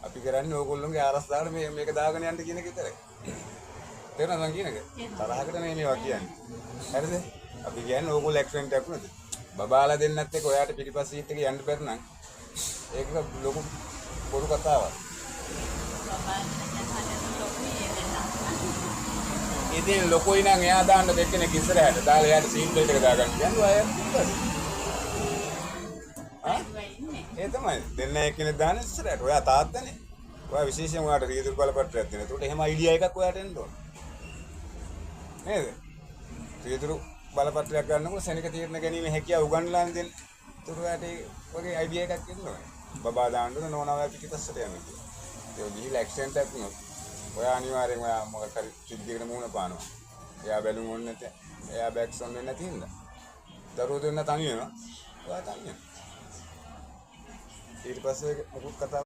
අපි කරන්නේ ඕගොල්ලෝගේ ආරස්සාවට මේ මේක දාගෙන යන්න කියන එක විතරයි. තේරුණාද මං කියන එක? තරහකට නෙමෙයි මේවා කියන්නේ. හරිද? අපි කියන්නේ ඕගොල්ලෝ ඇක්සිඩන්ට් එකක් වුණාද? බබාලා දෙන්නත් එක්ක ඔයාට පිටිපස්ස සීට් එකේ යන්න බැරි නම් ඒක ලොකු බොරු කතාවක්. ඉතින් ලොකුයි නම් එයා දාන්න දෙක්කෙනෙක් ඉස්සරහට දාලා එයාට සීට් බෙල්ට් එක දාගන්න කියන්නේ ඔයා පිටිපස්සේ. ආ? ඒ තමයි දෙන්න එක්කෙනෙක් දාන්න ඉස්සරහට. ඔයා තාත්තනේ. ඔයා විශේෂයෙන් ඔයාට රීදුරු බලපත්‍රයක් දෙන. ඒකට එහෙම අයිඩියා එකක් ඔයාට එන්න ඕන. නේද? රීදුරු බලපත්‍රයක් ගන්නකොට සෙනක තීරණ ගැනීම හැකියාව උගන්වලා දෙන්න. ඒකට ඔයාට ඒ වගේ අයිඩියා එකක් එන්න ඕනේ. බබා දාන්න ඕන නෝනා ඔයා පිටිපස්සට යන්න කියලා. ඒක ගිහිල්ලා ඇක්සිඩන්ට් එකක් වුණොත් ඔයා අනිවාර්යෙන් ඔයා මොකක් හරි සිද්ධියකට මුහුණ පානවා. එයා බැලුම් ඕනේ නැති. එයා බැක්ස් ඔන් වෙන්නේ නැති හින්දා. දරුවෝ දෙන්න තනි වෙනවා. ඔයා තනි වෙනවා. ඊට පස්සේ මොකුත් කතා